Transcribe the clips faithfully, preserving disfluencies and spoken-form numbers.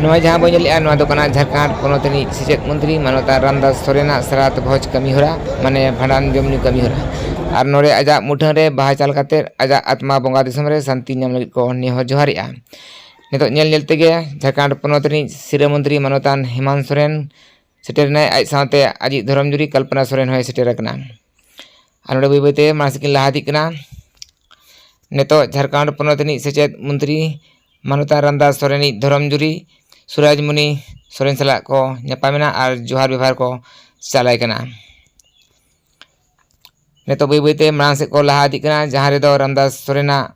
ᱱᱚᱣᱟ ᱡᱟᱦᱟᱸ ᱵᱚᱱ ᱧᱮᱞᱮᱜᱼᱟ, ᱱᱚᱣᱟ ᱫᱚ ᱠᱟᱱᱟ ᱡᱷᱟᱲᱠᱷᱚᱸᱰ ᱯᱚᱱᱚᱛ ᱨᱤᱱᱤᱡ ᱥᱮᱪᱮᱫ ᱢᱚᱱᱛᱨᱤ ᱢᱟᱱᱚᱛᱟᱱ ᱨᱟᱢᱫᱟᱥ ᱥᱚᱨᱮᱱᱟᱜ ᱥᱨᱟᱫᱷ ᱵᱷᱚᱡᱽ ᱠᱟᱹᱢᱤ ᱦᱚᱨᱟ, ᱢᱟᱱᱮ ᱵᱷᱟᱸᱰᱟᱱ ᱡᱚᱢ ᱧᱩ ᱠᱟᱹᱢᱤ ᱦᱚᱨᱟ᱾ ᱟᱨ ᱱᱚᱰᱮ ᱟᱡᱟᱜ ᱢᱩᱴᱷᱟᱹᱱ ᱨᱮ ᱵᱟᱦᱟ ᱪᱟᱞ ᱠᱟᱛᱮ ᱟᱡᱟᱜ ᱟᱛᱢᱟ ᱵᱚᱸᱜᱟ ᱫᱤᱥᱚᱢ ᱨᱮ ᱥᱟᱱᱛᱤ ᱧᱟᱢ ᱞᱟᱹᱜᱤᱫ ᱠᱚ ᱱᱮᱦᱚᱨ ᱡᱚᱦᱟᱨᱮᱜᱼᱟ᱾ ᱱᱤᱛᱚᱜ ᱧᱮᱞ ᱧᱮᱞ ᱛᱮᱜᱮ ᱡᱷᱟᱲᱠᱷᱚᱸᱰ ᱯᱚᱱᱚᱛ ᱨᱤᱱᱤᱡ ᱥᱤᱨᱟᱹ ᱢᱚᱱᱛᱨᱤ ᱢᱟᱱᱚᱛᱟᱱ ᱦᱮᱢᱟᱱᱛ ᱥᱚᱨᱮᱱ ᱥᱮᱴᱮᱨ ᱮᱱᱟᱭ, ᱟᱡ ᱥᱟᱶᱛᱮ ᱟᱡᱤᱡ ᱫᱷᱚᱨᱚᱢ ᱡᱩᱨᱤ ᱠᱚᱞᱯᱚᱱᱟ ᱥᱚᱨᱮᱱ ᱦᱚᱸᱭ ᱥᱮᱴᱮᱨ ᱟᱠᱟᱱᱟ᱾ ᱟᱨ ᱱᱚᱰᱮ ᱵᱟᱹᱭ ᱵᱟᱹᱭᱛᱮ ᱢᱟᱲᱟᱝ ᱥᱮᱫ ᱠᱤᱱ ᱞᱟᱦᱟ ᱤᱫᱤᱜ ᱠᱟᱱᱟ᱾ ᱱᱤᱛᱚᱜ ᱡᱷᱟᱲᱠᱷᱚᱸᱰ ᱯᱚᱱᱚᱛ ᱨᱤᱱᱤᱡ ᱥᱮᱪᱮᱫ ᱢᱚᱱᱛᱨᱤ ᱢᱟᱱᱚᱛᱟᱱ ᱨᱟᱢᱫᱟᱥ ᱥᱚᱨᱮᱱᱤᱡ ᱫᱷᱚᱨᱚᱢ ᱡᱩᱨᱤ ᱥᱩᱨᱟᱡᱽᱢᱩᱱᱤ ᱥᱚᱨᱮᱱ ᱥᱟᱞᱟᱜ ᱠᱚ ᱧᱟᱯᱟᱢᱮᱱᱟ ᱟᱨ ᱡᱚᱦᱟᱨ ᱵᱮᱵᱷᱟᱨ ᱠᱚ ᱪᱟᱞᱟᱭ ᱠᱟᱱᱟ᱾ ᱱᱤᱛᱚᱜ ᱵᱟᱹᱭ ᱵᱟᱹᱭᱛᱮ ᱢᱟᱲᱟᱝ ᱥᱮᱫ ᱠᱚ ᱞᱟᱦᱟ ᱤᱫᱤᱜ ᱠᱟᱱᱟ, ᱡᱟᱦᱟᱸ ᱨᱮᱫᱚ ᱨᱟᱢᱫᱟᱥ ᱥᱚᱨᱮᱱᱟᱜ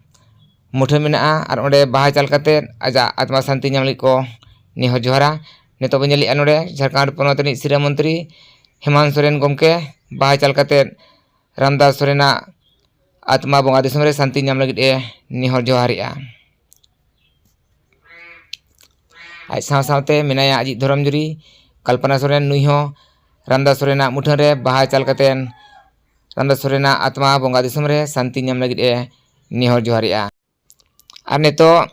ᱢᱩᱴᱷᱟᱹᱱ ᱢᱮᱱᱟᱜᱼᱟ ᱟᱨ ᱚᱸᱰᱮ ᱵᱟᱦᱟ ᱪᱟᱞ ᱠᱟᱛᱮ ᱟᱡᱟᱜ ᱟᱛᱢᱟ ᱥᱟᱱᱛᱤ ᱧᱟᱢ ᱞᱟᱹᱜᱤᱫ ᱠᱚ ᱱᱮᱦᱚᱨ ᱡᱚᱦᱟᱨᱟ᱾ ᱱᱤᱛᱚᱜ ᱵᱚᱱ ᱧᱮᱞᱮᱜᱼᱟ ᱱᱚᱰᱮ ᱡᱷᱟᱲᱠᱷᱚᱸᱰ ᱯᱚᱱᱚᱛ ᱨᱤᱱᱤᱡ ᱥᱤᱨᱟᱹ ᱢᱚᱱᱛᱨᱤ ᱦᱮᱢᱟᱱᱛ ᱥᱚᱨᱮᱱ ᱜᱚᱢᱠᱮ ᱵᱟᱦᱟ ᱪᱟᱞ ᱠᱟᱛᱮ ᱨᱟᱢᱫᱟᱥ ᱥᱚᱨᱮᱱᱟᱜ ᱟᱛᱢᱟ ᱵᱚᱸᱜᱟ ᱫᱤᱥᱚᱢ ᱨᱮ ᱥᱟᱱᱛᱤ ᱧᱟᱢ ᱞᱟᱹᱜᱤᱫ ᱮ ᱱᱮᱦᱚᱨ ᱡᱚᱦᱟᱨᱮᱜᱼᱟ᱾ ᱟᱡ ᱥᱟᱶ ᱥᱟᱶᱛᱮ ᱢᱮᱱᱟᱭᱟ ᱟᱡᱤᱡ ᱫᱷᱚᱨᱚᱢ ᱡᱩᱨᱤ ᱠᱚᱞᱯᱚᱱᱟ ᱥᱚᱨᱮᱱ, ᱱᱩᱭ ᱦᱚᱸ ᱨᱟᱢᱫᱟᱥ ᱥᱚᱨᱮᱱᱟᱜ ᱢᱩᱴᱷᱟᱹᱱ ᱨᱮ ᱵᱟᱦᱟ ᱪᱟᱞ ᱠᱟᱛᱮ ᱨᱟᱢᱫᱟᱥ ᱥᱚᱨᱮᱱᱟᱜ ᱟᱛᱢᱟ ᱵᱚᱸᱜᱟ ᱫᱤᱥᱚᱢ ᱨᱮ ᱥᱟᱱᱛᱤ ᱧᱟᱢ ᱞᱟᱹᱜᱤᱫ ᱮ ᱱᱮᱦᱚᱨ ᱡᱚᱦᱟᱨᱮᱜᱼᱟ᱾ ᱟᱨ ᱱᱤᱛᱚᱜ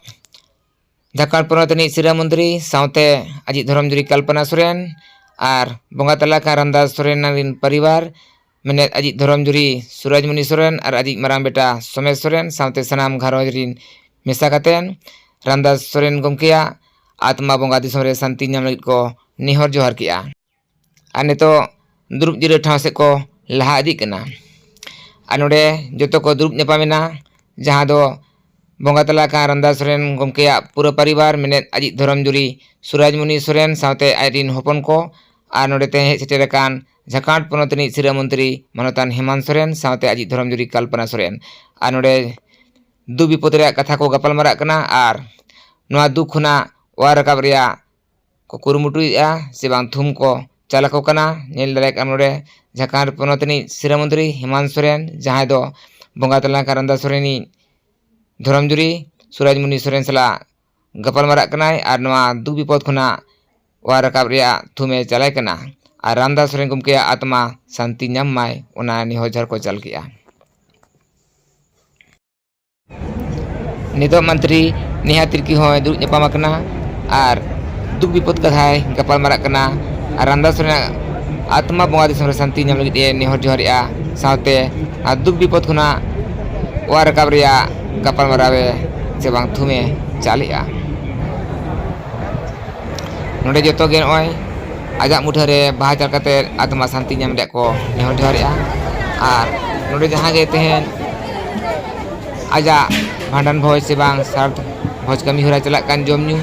ᱡᱷᱟᱲᱠᱷᱚᱸᱰ ᱯᱚᱱᱚᱛ ᱨᱤᱱᱤᱡ ᱥᱤᱨᱟᱹ ᱢᱚᱱᱛᱨᱤ ᱥᱟᱶᱛᱮ ᱟᱡᱤᱡ ᱫᱷᱚᱨᱚᱢ ᱡᱩᱨᱤ ᱠᱚᱞᱯᱚᱱᱟ ᱥᱚᱨᱮᱱ ᱟᱨ ᱵᱚᱸᱜᱟ ᱛᱟᱞᱟ ᱟᱠᱟᱱ ᱨᱟᱢᱫᱟᱥ ᱥᱚᱨᱮᱱ ᱨᱤᱱ ᱯᱚᱨᱤᱵᱟᱨ, ᱢᱮᱱᱮᱫ ᱟᱡᱤᱡ ᱫᱷᱚᱨᱚᱢ ᱡᱩᱨᱤ ᱥᱩᱨᱟᱡᱽᱢᱩᱱᱤ ᱥᱚᱨᱮᱱ ᱟᱨ ᱟᱡᱤᱡ ᱢᱟᱨᱟᱝ ᱵᱮᱴᱟ ᱥᱚᱢᱮᱥ ᱥᱚᱨᱮᱱ ᱥᱟᱶᱛᱮ ᱥᱟᱱᱟᱢ ᱜᱷᱟᱨᱚᱸᱡᱽ ᱨᱤᱱ ᱢᱮᱥᱟ ᱠᱟᱛᱮ ᱨᱟᱢᱫᱟᱥ ᱥᱚᱨᱮᱱ ᱜᱚᱢᱠᱮᱭᱟᱜ ᱟᱛᱢᱟ ᱵᱚᱸᱜᱟ ᱫᱤᱥᱚᱢ ᱨᱮ ᱥᱟᱱᱛᱤ ᱧᱟᱢ ᱞᱟᱹᱜᱤᱫ ᱠᱚ ᱱᱮᱦᱚᱨ ᱡᱚᱦᱟᱨ ᱠᱮᱜᱼᱟ᱾ ᱟᱨ ᱱᱤᱛᱚᱜ ᱫᱩᱲᱩᱵ ᱡᱤᱨᱟᱹᱣ ᱴᱷᱟᱶ ᱥᱮᱫ ᱠᱚ ᱞᱟᱦᱟ ᱤᱫᱤᱜ ᱠᱟᱱᱟ᱾ ᱟᱨ ᱱᱚᱰᱮ ᱡᱚᱛᱚ ᱠᱚ ᱫᱩᱲᱩᱵ ᱧᱟᱯᱟᱢᱮᱱᱟ, ᱡᱟᱦᱟᱸ ᱫᱚ ᱵᱚᱸᱜᱟ ᱛᱟᱞᱟ ᱟᱠᱟᱱ ᱨᱟᱢᱫᱟᱥ ᱥᱚᱨᱮᱱ ᱜᱚᱢᱠᱮᱭᱟᱜ ᱯᱩᱨᱟᱹ ᱯᱚᱨᱤᱵᱟᱨ, ᱢᱮᱱᱮᱫ ᱟᱡᱤᱡ ᱫᱷᱚᱨᱚᱢ ᱡᱩᱨᱤ ᱥᱩᱨᱟᱡᱽᱢᱩᱱᱤ ᱥᱚᱨᱮᱱ ᱥᱟᱶᱛᱮ ᱟᱡ ᱨᱤᱱ ᱦᱚᱯᱚᱱ ᱠᱚ ᱟᱨ ᱱᱚᱰᱮ ᱛᱮ ᱦᱮᱡ ᱥᱮᱴᱮᱨ ᱟᱠᱟᱱ ᱡᱷᱟᱲᱠᱷᱚᱸᱰ ᱯᱚᱱᱚᱛ ᱨᱤᱱᱤᱡ ᱥᱤᱨᱟᱹ ᱢᱚᱱᱛᱨᱤ ᱢᱟᱱᱚᱛᱟᱱ ᱦᱮᱢᱟᱱᱛ ᱥᱚᱨᱮᱱ ᱥᱟᱶᱛᱮ ᱟᱡᱤᱡ ᱫᱷᱚᱨᱚᱢ ᱡᱩᱨᱤ ᱠᱚᱞᱯᱚᱱᱟ ᱥᱚᱨᱮᱱ᱾ ᱟᱨ ᱱᱚᱰᱮ ᱫᱩᱠ ᱵᱤᱯᱚᱫ ᱨᱮᱭᱟᱜ ᱠᱟᱛᱷᱟ ᱠᱚ ᱜᱟᱯᱟᱞ ᱢᱟᱨᱟᱜ ᱠᱟᱱᱟ ᱟᱨ ᱱᱚᱣᱟ ᱫᱩᱠ ᱠᱷᱚᱱᱟᱜ ᱚᱣᱟᱨ ᱨᱟᱠᱟᱵ ᱨᱮᱭᱟᱜ ᱠᱚ ᱠᱩᱨᱩᱢᱩᱴᱩᱭᱮᱫᱼᱟ ᱥᱮ ᱵᱟᱝ ᱛᱷᱩᱢ ᱠᱚ ᱪᱟᱞ ᱟᱠᱚ ᱠᱟᱱᱟ᱾ ᱧᱮᱞ ᱫᱟᱲᱮᱭᱟᱜ ᱠᱟᱱᱟ ᱱᱚᱰᱮ ᱡᱷᱟᱲᱠᱷᱚᱸᱰ ᱯᱚᱱᱚᱛ ᱨᱤᱱᱤᱡ ᱥᱤᱨᱟᱹ ᱢᱚᱱᱛᱨᱤ ᱦᱮᱢᱟᱱᱛ ᱥᱚᱨᱮᱱ, ᱡᱟᱦᱟᱸᱭ ᱫᱚ ᱵᱚᱸᱜᱟ ᱛᱟᱞᱟ ᱟᱠᱟᱱ ᱨᱟᱢᱫᱟᱥ ᱥᱚᱨᱮᱱᱤᱡ ᱫᱷᱚᱨᱚᱢ ᱡᱩᱨᱤ ᱥᱩᱨᱟᱡᱽᱢᱩᱱᱤ ᱥᱚᱨᱮᱱ ᱥᱟᱞᱟᱜ ᱜᱟᱯᱟᱞ ᱢᱟᱨᱟᱜ ᱠᱟᱱᱟᱭ ᱟᱨ ᱱᱚᱣᱟ ᱫᱩᱠ ᱵᱤᱯᱚᱫ ᱠᱷᱚᱱᱟᱜ ᱚᱣᱟᱨ ᱨᱟᱠᱟᱵ ᱨᱮᱭᱟᱜ ᱛᱷᱩᱢᱮ ᱪᱟᱞᱟᱭ ᱠᱟᱱᱟ᱾ ᱟᱨ ᱨᱟᱢᱫᱟᱥ ᱥᱚᱨᱮᱱ ᱜᱚᱢᱠᱮᱭᱟᱜ ᱟᱛᱢᱟ ᱥᱟᱱᱛᱤ ᱧᱟᱢ ᱢᱟᱭ, ᱚᱱᱟ ᱱᱮᱦᱚᱨ ᱡᱚᱦᱟᱨ ᱠᱚ ᱪᱟᱞ ᱠᱮᱜᱼᱟ᱾ ᱱᱤᱛᱚᱜ ᱢᱚᱱᱛᱨᱤ ᱱᱮᱦᱟ ᱛᱤᱨᱠᱤ ᱦᱚᱸᱭ ᱫᱩᱲᱩᱵ ᱧᱟᱯᱟᱢ ᱟᱠᱟᱱᱟ ᱟᱨ ᱫᱩᱠ ᱵᱤᱯᱚᱫ ᱠᱟᱛᱷᱟᱭ ᱜᱟᱯᱟᱞ ᱢᱟᱨᱟᱜ ᱠᱟᱱᱟ᱾ ᱟᱨ ᱨᱟᱢᱫᱟᱥ ᱥᱚᱨᱮᱱᱟᱜ ᱟᱛᱢᱟ ᱵᱚᱸᱜᱟ ᱫᱤᱥᱚᱢ ᱨᱮ ᱥᱟᱱᱛᱤ ᱧᱟᱢ ᱞᱟᱹᱜᱤᱫ ᱮ ᱱᱮᱦᱚᱨ ᱡᱚᱦᱟᱨᱮᱜᱼᱟ, ᱥᱟᱶᱛᱮ ᱚᱱᱟ ᱫᱩᱠ ᱵᱤᱯᱚᱫ ᱠᱷᱚᱱᱟᱜ ᱚᱣᱟᱨ ᱨᱟᱠᱟᱵ ᱨᱮᱭᱟᱜ ᱜᱟᱯᱟᱞ ᱢᱟᱨᱟᱣ ᱮ ᱥᱮ ᱵᱟᱝ ᱛᱷᱩᱢ ᱮ ᱪᱟᱞᱮᱜᱼᱟ᱾ ᱱᱚᱰᱮ ᱡᱚᱛᱚ ᱜᱮ ᱱᱚᱜᱼᱚᱭ ᱟᱡᱟᱜ ᱢᱩᱴᱷᱟᱹᱱ ᱨᱮ ᱵᱟᱦᱟ ᱪᱟᱞ ᱠᱟᱛᱮ ᱟᱛᱢᱟ ᱥᱟᱱᱛᱤ ᱧᱟᱢ ᱨᱮᱭᱟᱜ ᱠᱚ ᱱᱮᱦᱚᱨ ᱡᱚᱦᱟᱨᱮᱜᱼᱟ᱾ ᱟᱨ ᱱᱚᱰᱮ ᱡᱟᱦᱟᱸ ᱜᱮ ᱛᱮᱦᱮᱧ ᱟᱡᱟᱜ ᱵᱷᱟᱸᱰᱟᱱ ᱵᱷᱚᱡᱽ ᱥᱮ ᱵᱟᱝ ᱥᱟᱨᱫᱷ ᱵᱷᱚᱡᱽ ᱠᱟᱹᱢᱤ ᱦᱚᱨᱟ ᱪᱟᱞᱟᱜ ᱠᱟᱱ ᱡᱚᱢ ᱧᱩ,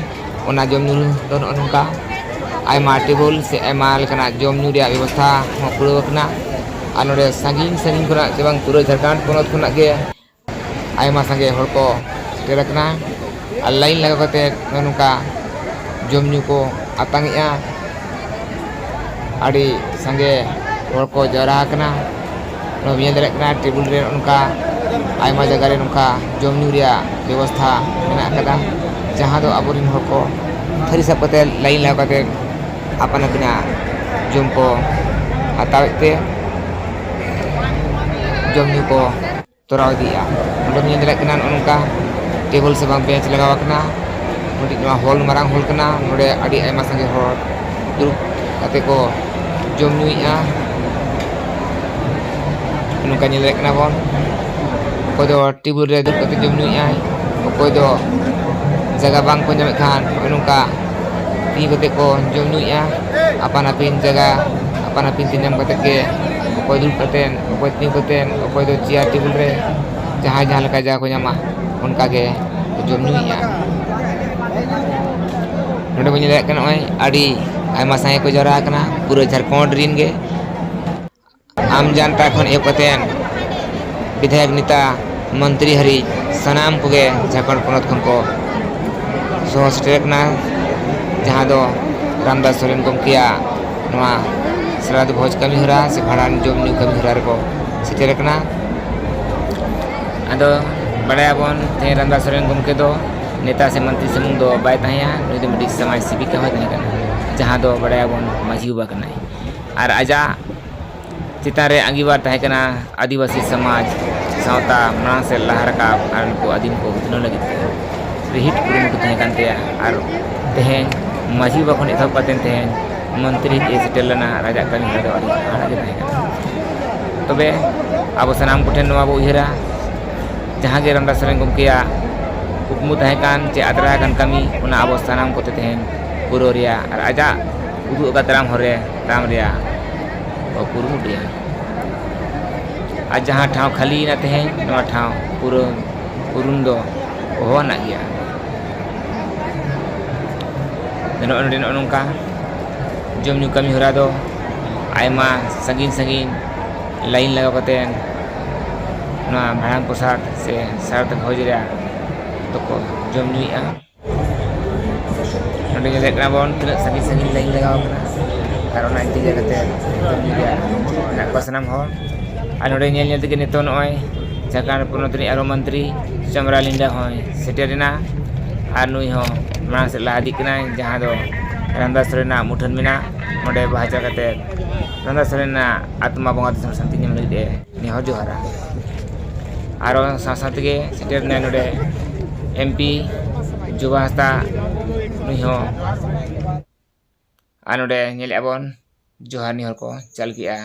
ᱚᱱᱟ ᱡᱚᱢ ᱧᱩ ᱫᱚ ᱱᱚᱜᱼᱚ ᱱᱚᱝᱠᱟ ᱟᱭᱢᱟ ᱴᱮᱵᱚᱞ ᱥᱮ ᱟᱭᱢᱟ ᱞᱮᱠᱟᱱᱟᱜ ᱡᱚᱢ ᱧᱩ ᱨᱮᱭᱟᱜ ᱵᱮᱵᱚᱥᱛᱷᱟ ᱦᱚᱸ ᱠᱩᱲᱟᱹᱣ ᱟᱠᱟᱱᱟ᱾ ᱟᱨ ᱱᱚᱰᱮ ᱥᱟᱺᱜᱤᱧ ᱥᱟᱺᱜᱤᱧ ᱠᱷᱚᱱᱟᱜ ᱥᱮ ᱵᱟᱝ ᱯᱩᱨᱟᱹ ᱡᱷᱟᱲᱠᱷᱚᱸᱰ ᱯᱚᱱᱚᱛ ᱠᱷᱚᱱᱟᱜ ᱜᱮ ᱟᱭᱢᱟ ᱥᱟᱸᱜᱮ ᱦᱚᱲ ᱠᱚ ᱥᱮᱴᱮᱨ ᱟᱠᱟᱱᱟ᱾ ᱟᱨ ᱞᱟᱭᱤᱱ ᱞᱟᱜᱟᱣ ᱠᱟᱛᱮ ᱱᱚᱜᱼᱚ ᱱᱚᱝᱠᱟ ᱡᱚᱢ ᱧᱩ ᱠᱚ ᱟᱛᱟᱝ ᱮᱜᱼᱟ᱾ ᱟᱹᱰᱤ ᱥᱟᱸᱜᱮ ᱦᱚᱲ ᱠᱚ ᱡᱟᱣᱨᱟ ᱟᱠᱟᱱᱟ᱾ ᱱᱚᱣᱟ ᱵᱤᱱ ᱧᱮᱞ ᱫᱟᱲᱮᱭᱟᱜ ᱠᱟᱱᱟ, ᱴᱮᱵᱤᱞ ᱨᱮ ᱚᱱᱠᱟ ᱟᱭᱢᱟ ᱡᱟᱭᱜᱟ ᱨᱮ ᱱᱚᱝᱠᱟ ᱡᱚᱢ ᱧᱩ ᱨᱮᱭᱟᱜ ᱵᱮᱵᱚᱥᱛᱷᱟ ᱢᱮᱱᱟᱜ ᱟᱠᱟᱫᱟ, ᱡᱟᱦᱟᱸ ᱫᱚ ᱟᱵᱚᱨᱮᱱ ᱦᱚᱲ ᱠᱚ ᱛᱷᱟᱹᱨᱤ ᱥᱟᱵ ᱠᱟᱛᱮ ᱞᱟᱭᱤᱱ ᱞᱟᱜᱟᱣ ᱠᱟᱛᱮ ᱟᱯᱟᱱ ᱟᱹᱯᱤᱱᱟᱜ ᱡᱚᱢ ᱠᱚ ᱦᱟᱛᱟᱣᱮᱫ ᱛᱮ ᱡᱚᱢ ᱧᱩ ᱠᱚ ᱛᱚᱨᱟᱣ ᱤᱫᱤᱭᱮᱫᱼᱟ᱾ ᱱᱚᱰᱮ ᱵᱚᱱ ᱧᱮᱞ ᱫᱟᱲᱮᱭᱟᱜ ᱠᱟᱱᱟ, ᱱᱚᱜᱼᱚ ᱱᱚᱝᱠᱟ ᱴᱮᱵᱚᱞ ᱥᱮ ᱵᱟᱝ ᱵᱮᱧᱪ ᱞᱟᱜᱟᱣ ᱟᱠᱟᱱᱟ᱾ ᱢᱤᱫᱴᱤᱡ ᱱᱚᱣᱟ ᱦᱚᱞ, ᱢᱟᱨᱟᱝ ᱦᱚᱞ ᱠᱟᱱᱟ᱾ ᱱᱚᱰᱮ ᱟᱹᱰᱤ ᱟᱭᱢᱟ ᱥᱟᱸᱜᱮ ᱦᱚᱲ ᱫᱩᱲᱩᱵ ᱠᱟᱛᱮ ᱠᱚ ᱡᱚᱢ ᱧᱩᱭᱮᱫᱼᱟ᱾ ᱱᱚᱝᱠᱟ ᱧᱮᱞ ᱫᱟᱲᱮᱭᱟᱜ ᱠᱟᱱᱟ ᱵᱚᱱ, ᱚᱠᱚᱭ ᱫᱚ ᱴᱮᱵᱚᱞ ᱨᱮ ᱫᱩᱲᱩᱵ ᱠᱟᱛᱮ ᱡᱚᱢ ᱧᱩᱭᱮᱫᱼᱟᱭ, ᱚᱠᱚᱭ ᱫᱚ ᱡᱟᱭᱜᱟ ᱵᱟᱝ ᱠᱚ ᱧᱟᱢᱮᱫ ᱠᱷᱟᱱ ᱱᱚᱜᱼᱚ ᱱᱚᱝᱠᱟ ᱛᱤᱸᱜᱩ ᱠᱟᱛᱮ ᱠᱚ ᱡᱚᱢ ᱧᱩᱭᱮᱫᱼᱟ᱾ ᱟᱯᱟᱱ ᱟᱹᱯᱤᱱ ᱡᱟᱭᱜᱟ, ᱟᱯᱟᱱ ᱟᱹᱯᱤᱱ ᱛᱮ ᱧᱟᱢ ᱠᱟᱛᱮ ᱜᱮ, ᱚᱠᱚᱭ ᱫᱩᱲᱩᱵ ᱠᱟᱛᱮ, ᱚᱠᱚᱭ ᱛᱤᱸᱜᱩ ᱠᱟᱛᱮ, ᱚᱠᱚᱭ ᱫᱚ ᱪᱮᱭᱟᱨ ᱴᱮᱵᱚᱞ ᱨᱮ, ᱡᱟᱦᱟᱸᱭ ᱡᱟᱦᱟᱸ ᱞᱮᱠᱟ ᱡᱟᱭᱜᱟ ᱠᱚ ᱧᱟᱢᱟ, ᱚᱱᱠᱟ ᱜᱮ ᱠᱚ ᱡᱚᱢ ᱧᱩᱭᱮᱫᱼᱟ᱾ ᱱᱚᱰᱮ ᱵᱚᱱ ᱧᱮᱞ ᱫᱟᱲᱮᱭᱟᱜ ᱠᱟᱱᱟ, ᱱᱚᱜᱼᱚᱭ ᱟᱹᱰᱤ ᱟᱭᱢᱟ ᱥᱟᱸᱜᱮ ᱠᱚ ᱡᱟᱣᱨᱟ ᱟᱠᱟᱱᱟ, ᱯᱩᱨᱟᱹ ᱡᱷᱟᱲᱠᱷᱚᱸᱰ ᱨᱮᱱ ᱜᱮ᱾ ᱟᱢ ᱡᱟᱱᱛᱟ ᱠᱷᱚᱱ ᱮᱦᱚᱵ ᱠᱟᱛᱮ ᱵᱤᱫᱷᱟᱭᱚᱠ, ᱱᱮᱛᱟ, ᱢᱚᱱᱛᱨᱤ ᱦᱟᱹᱨᱤᱡ ᱥᱟᱱᱟᱢ ᱠᱚᱜᱮ ᱡᱷᱟᱲᱠᱷᱚᱸᱰ ᱯᱚᱱᱚᱛ ᱠᱷᱚᱱ ᱠᱚ ᱥᱚᱦᱚᱨ ᱥᱮᱴᱮᱨ ᱟᱠᱟᱱᱟ, ᱡᱟᱦᱟᱸ ᱫᱚ ᱨᱟᱢᱫᱟᱥ ᱥᱚᱨᱮᱱ ᱜᱚᱢᱠᱮᱭᱟᱜ ᱱᱚᱣᱟ ᱥᱨᱟᱫᱷ ᱵᱷᱚᱡᱽ ᱠᱟᱹᱢᱤ ᱦᱚᱨᱟ ᱥᱮ ᱵᱷᱟᱸᱰᱟᱱ ᱡᱚᱢ ᱧᱩ ᱠᱟᱹᱢᱤ ᱦᱚᱨᱟ ᱨᱮᱠᱚ ᱥᱮᱴᱮᱨ ᱟᱠᱟᱱᱟ᱾ ᱟᱫᱚ ᱵᱟᱲᱟᱭᱟᱵᱚᱱ, ᱛᱮᱦᱮᱧ ᱨᱟᱢᱫᱟᱥ ᱥᱚᱨᱮᱱ ᱜᱚᱢᱠᱮ ᱫᱚ ᱱᱮᱛᱟ ᱥᱮ ᱢᱚᱱᱛᱨᱤ ᱥᱩᱢᱩᱝ ᱫᱚ ᱵᱟᱭ ᱛᱟᱦᱮᱸᱭᱟ, ᱱᱩᱭ ᱫᱚ ᱢᱤᱫᱴᱤᱡ ᱥᱚᱢᱟᱡᱽ ᱥᱮᱵᱤᱠᱟ ᱦᱚᱸᱭ ᱛᱟᱦᱮᱸ ᱠᱟᱱᱟ, ᱡᱟᱦᱟᱸ ᱫᱚ ᱵᱟᱲᱟᱭᱟᱵᱚᱱ ᱢᱟᱹᱡᱷᱤ ᱵᱟᱵᱟ ᱠᱟᱱᱟᱭ᱾ ᱟᱨ ᱟᱡᱟᱜ ᱪᱮᱛᱟᱱ ᱨᱮ ᱟᱸᱜᱤᱵᱷᱟᱨ ᱛᱟᱦᱮᱸ ᱠᱟᱱᱟ ᱟᱹᱫᱤᱵᱟᱹᱥᱤ ᱥᱚᱢᱟᱡᱽ ᱥᱟᱶᱛᱟ ᱢᱟᱲᱟᱝ ᱥᱮᱫ ᱞᱟᱦᱟ ᱨᱟᱠᱟᱵ ᱟᱨ ᱱᱩᱠᱩ ᱟᱹᱫᱤᱢ ᱠᱚ ᱩᱛᱱᱟᱹᱣ ᱞᱟᱹᱜᱤᱫ ᱛᱮ ᱨᱤᱦᱤᱴ ᱠᱩᱨᱩᱢᱩᱴᱩ ᱛᱟᱦᱮᱸ ᱠᱟᱱ ᱛᱟᱭᱟ᱾ ᱟᱨ ᱛᱮᱦᱮᱧ ᱢᱟᱹᱡᱷᱤ ᱵᱟᱵᱟ ᱠᱷᱚᱱ ᱮᱛᱚᱦᱚᱵ ᱠᱟᱛᱮ ᱛᱮᱦᱮᱧ ᱢᱚᱱᱛᱨᱤ ᱦᱟᱹᱵᱤᱡ ᱮ ᱥᱮᱴᱮᱨ ᱞᱮᱱᱟ, ᱟᱨ ᱟᱡᱟᱜ ᱠᱟᱹᱢᱤ ᱦᱚᱨᱟ ᱫᱚ ᱟᱹᱰᱤ ᱦᱟᱦᱟᱲᱟᱜ ᱜᱮ ᱛᱟᱦᱮᱸ ᱠᱟᱱᱟ᱾ ᱛᱚᱵᱮ ᱟᱵᱚ ᱥᱟᱱᱟᱢ ᱠᱚᱴᱷᱮᱱ ᱱᱚᱣᱟ ᱵᱚ ᱩᱭᱦᱟᱹᱨᱟ, ᱡᱟᱦᱟᱸ ᱜᱮ ᱨᱟᱢᱫᱟᱥ ᱥᱚᱨᱮᱱ ᱜᱚᱢᱠᱮᱭᱟᱜ ᱠᱩᱠᱢᱩ ᱛᱟᱦᱮᱸ ᱠᱟᱱ ᱪᱮ ᱟᱛᱨᱟ ᱟᱠᱟᱱ ᱠᱟᱹᱢᱤ, ᱚᱱᱟ ᱟᱵᱚ ᱥᱟᱱᱟᱢ ᱠᱚᱛᱮ ᱛᱮᱦᱮᱧ ᱯᱩᱨᱟᱹᱣ ᱨᱮᱭᱟᱜ ᱟᱨ ᱟᱡᱟᱜ ᱩᱫᱩᱜ ᱟᱠᱟᱫ ᱛᱟᱲᱟᱢ ᱦᱚᱨ ᱨᱮ ᱛᱟᱲᱟᱢ ᱨᱮᱭᱟᱜ ᱵᱚ ᱠᱩᱨᱩᱢᱩᱴᱩᱭᱟ᱾ ᱟᱨ ᱡᱟᱦᱟᱸ ᱴᱷᱟᱶ ᱠᱷᱟᱹᱞᱤᱭᱮᱱᱟ ᱛᱮᱦᱮᱧ, ᱱᱚᱣᱟ ᱴᱷᱟᱶ ᱯᱩᱨᱟᱹ ᱯᱩᱨᱩᱱ ᱫᱚ ᱦᱚᱦᱚᱣᱟᱱᱟᱜ ᱜᱮᱭᱟ᱾ ᱱᱚᱜᱼᱚᱭ ᱱᱚᱰᱮ ᱱᱚᱜᱼᱚ ᱱᱚᱝᱠᱟ ᱡᱚᱢ ᱧᱩ ᱠᱟᱹᱢᱤ ᱦᱚᱨᱟ ᱫᱚ ᱟᱭᱢᱟ ᱥᱟᱺᱜᱤᱧ ᱥᱟᱺᱜᱤᱧ ᱞᱟᱭᱤᱱ ᱞᱟᱜᱟᱣ ᱠᱟᱛᱮ ᱱᱚᱣᱟ ᱵᱷᱟᱸᱰᱟᱱ ᱯᱨᱚᱥᱟᱫ ᱥᱮ ᱥᱨᱟᱫᱷ ᱵᱷᱳᱡᱽ ᱨᱮᱭᱟᱜ ᱫᱚᱠᱚ ᱡᱚᱢ ᱧᱩᱭᱮᱫᱼᱟ᱾ ᱱᱚᱰᱮ ᱧᱮᱞᱮᱫ ᱠᱟᱱᱟ ᱵᱚᱱ ᱛᱤᱱᱟᱹᱜ ᱥᱟᱺᱜᱤᱧ ᱥᱟᱺᱜᱤᱧ ᱞᱟᱭᱤᱱ ᱞᱟᱜᱟᱣ ᱠᱟᱱᱟ, ᱟᱨ ᱚᱱᱟ ᱤᱫᱤ ᱠᱟᱛᱮ ᱡᱚᱢ ᱧᱩ ᱨᱮᱭᱟᱜ ᱢᱮᱱᱟᱜ ᱠᱚᱣᱟ ᱥᱟᱱᱟᱢ ᱦᱚᱲ᱾ ᱟᱨ ᱱᱚᱰᱮ ᱧᱮᱞ ᱧᱮᱞ ᱛᱮᱜᱮ ᱱᱤᱛᱚᱜ ᱱᱚᱜᱼᱚᱭ ᱡᱷᱟᱲᱠᱷᱚᱸᱰ ᱯᱚᱱᱚᱛ ᱨᱤᱱᱤᱡ ᱟᱨᱚ ᱢᱚᱱᱛᱨᱤ ᱪᱟᱢᱨᱟ ᱞᱤᱸᱰᱟ ᱦᱚᱸᱭ ᱥᱮᱴᱮᱨᱮᱱᱟ, ᱟᱨ ᱱᱩᱭ ᱦᱚᱸ ᱢᱟᱲᱟᱝ ᱥᱮᱫ ᱞᱟᱦᱟ ᱤᱫᱤᱜ ᱠᱟᱱᱟᱭ, ᱡᱟᱦᱟᱸ ᱫᱚ ᱨᱟᱢᱫᱟᱥ ᱥᱚᱨᱮᱱᱟᱜ ᱢᱩᱴᱷᱟᱹᱱ ᱢᱮᱱᱟᱜ, ᱱᱚᱰᱮ ᱵᱟᱦᱟ ᱪᱟᱞ ᱠᱟᱛᱮ ᱨᱟᱢᱫᱟᱥ ᱥᱚᱨᱮᱱᱟᱜ ᱟᱛᱢᱟ ᱵᱚᱸᱜᱟ ᱫᱤᱥᱚᱢ ᱥᱟᱱᱛᱤ ᱧᱟᱢ ᱞᱟᱹᱜᱤᱫ ᱮ ᱱᱮᱦᱚᱨ ᱡᱚᱦᱟᱨᱟ᱾ ᱟᱨᱚ ᱥᱟᱶ ᱥᱟᱶ ᱛᱮᱜᱮ ᱥᱮᱴᱮᱨ ᱮᱱᱟᱭ ᱱᱚᱰᱮ ᱮᱢ ᱯᱤ ᱡᱚᱵᱟ ᱦᱟᱸᱥᱫᱟ, ᱱᱩᱭ ᱦᱚᱸ᱾ ᱟᱨ ᱱᱚᱰᱮ ᱧᱮᱞᱮᱫᱼᱟ ᱵᱚᱱ ᱡᱚᱦᱟᱨ ᱱᱮᱦᱚᱨ ᱠᱚ ᱪᱟᱞ ᱠᱮᱜᱼᱟ᱾